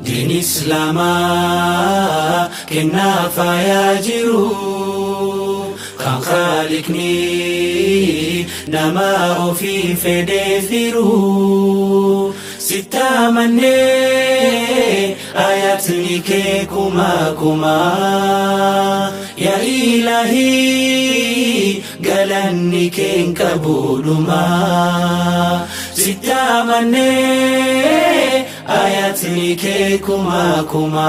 Diin Islaamaa kennaa faayaa jiru kan Khaliqni nama ofii fedhee firu. Sitti amannee, ayatni kee kuma kuma, yaa Ilaahii, galanni kee hin qabu dhuma. Sitti amannee, ayatni kee kuma kuma,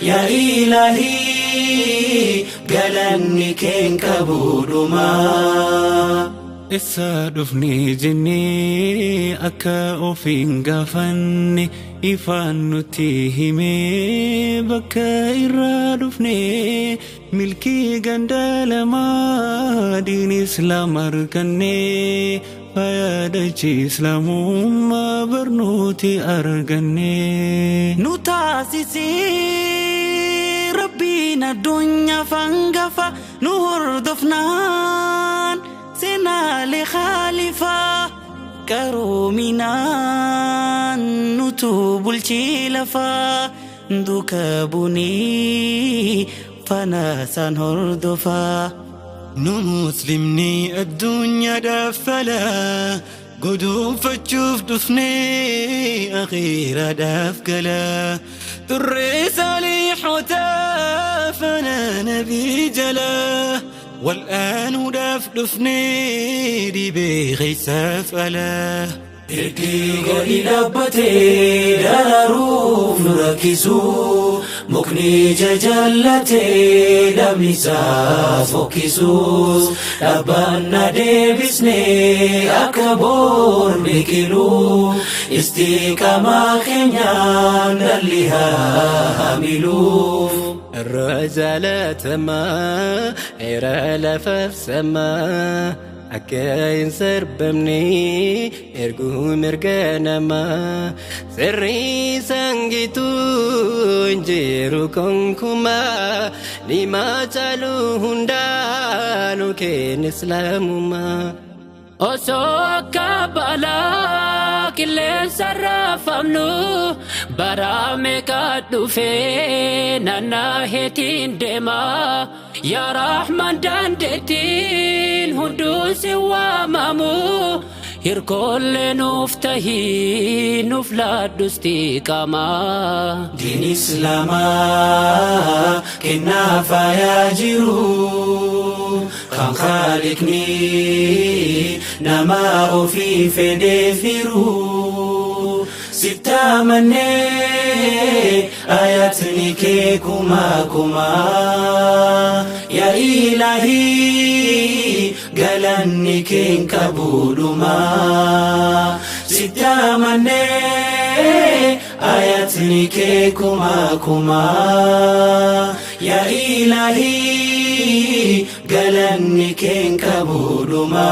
yaa Ilaahii, galanni kee hin qabu dhuma. Eessa dhufne jennee akka ofiin gaafanne, ifaan nutti himee bakka irraa dhufne. Milkii ganda lamaa diin Islaam arganne, fayyadachi Islaamummaa barnooti arganne. Nu taasisee Rabbiin addunyaa fangafa, nu hordofnaan seenaalee khaalifaa, qaroominaan nutu bulchii lafaa, duuka bunii faana isaan hordofaa. Nu Muslimni addunyaadhaaf falaa guduunfachuuf dhufnee akhiiraadhaaf galaa turree, saalihotaa faana nabii jalaa wal'aanuudhaaf dhufnee dhibee keessaaf alaa. Ergi gadi dhaabbatee dararuuf nu rakkisu, mukni jajallatee dhabni isaa fokkisus, dhaabbanna deebisnee akka boor biqilu, istiqaamaa keenyaan dhalli haa hamiluuf. Irra jaalatamaa heera lafaaf samaa akka hin sarbamne erguu mirga namaa, sirrii sangituu hin jiru konkumaa, nimaa caalu hundaa nu kenna Islaamumaa. Osoo akka balaa qilleensa raafamnu bara meeqa dhufee nannaaheetiin deema. Yaa Rahman, dandeettiin hunduun si waamamu, hirkoollee nuuf tahii, nuuf laadhus xiqqaamaa. Diin Islaamaa kennaa faayaa jiru kan Khaliqni nama ofii fedhee firu. Sitti amannee, ayatni kee kuma kuma, yaa Ilaahii, galanni kee hin qabu dhuma. Sitti amannee, ayatni kee kuma kuma, yaa Ilaahii, galanni kee hin qabu dhuma.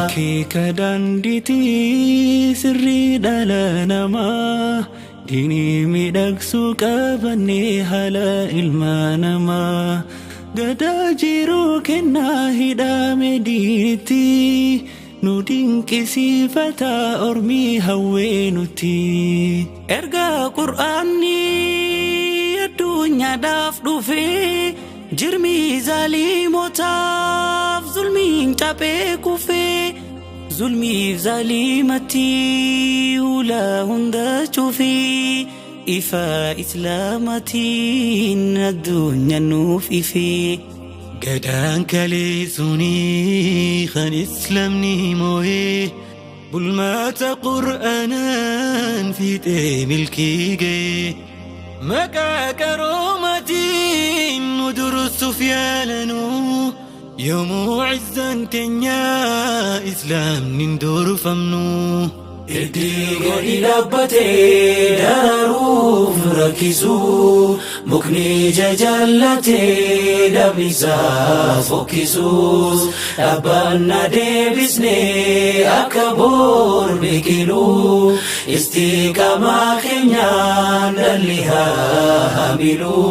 Akeeka daandiitii sirrii dhala namaa, diinii miidhagsuu qabannee haala ilma namaa, gadaa jiruu kennaa hidhame diinitti nu dinqisiifata ormii hawwee nuti. Erga Qur'aanni addunyaadhaaf dhufee, jirmi zaalimotaaf zulmiin caphee kufee, zulmiif zaalimatti hula hunda cufee, ifa Islaamatiin addunyaa nuuf ifee. Gadaan kaleessuunii kan Islaamni moo'ee, bulmaata Qur'aanaan fiixee milkii ga'ee, maqaa qaroomaatiin nu dursuuf yaalanuu, yoomuu izzaan keenyaa Islaamni hin durfamnu. Ergi gadi dhaabbatee dararuuf nu rakkisu, Mukni jajallatee dhabnisaa fokkisuus dhaabbanna deebisnee akka bor biqiluu istiqaamaa keenyaan dhalli haa hamilu.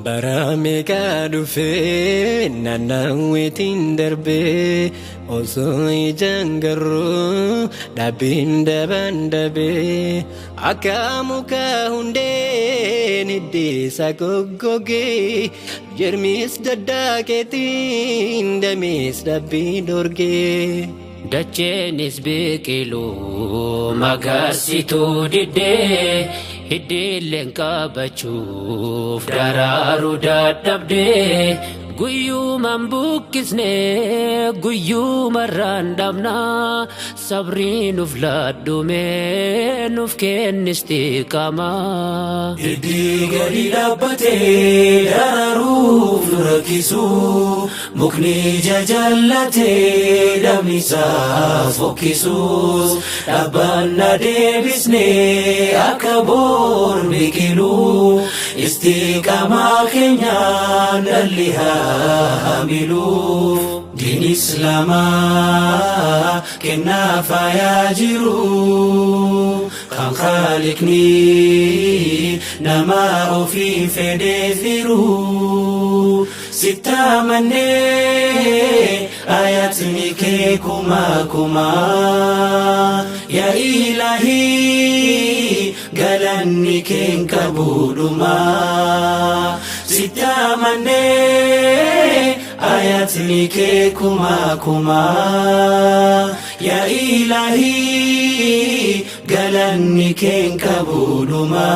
Bara meeqa dhufee naannawweetiin darbee osoo ijaan garuu dhaabbiin daban dabee akka muka hundeen hiddeessa goggogee jirmis daddaaqeetiin damees dhaabbii dorgee. Dacheenis biqiluu magarsituu diddee hiddiilleen qabachuuf daraaruu dadhabdee guyyuumaan buqqisnee guyyuumarraan dhabnaa sabrii nuuf laadhumee nuuf kennisti qaamaa. Hiddi gadi dhaabbatee daraaruuf nu rakkisu mukni jajallatee dhabnisaa fokkisuus dhaabbanna deebisnee akka bor biqiluu istiqaamaa keenyaan dhalli haa hamilu. Diin Islaamaa kennaa faayaa jiru kan Khaliqni nama ofii fedhee firu sittamannee ayatni kee kuma kuma yaa Ilahii galanni keen qabuudhuma sittamannee ayatni kee kuma kuma yaa Ilahii galanni keen qabuudhuma.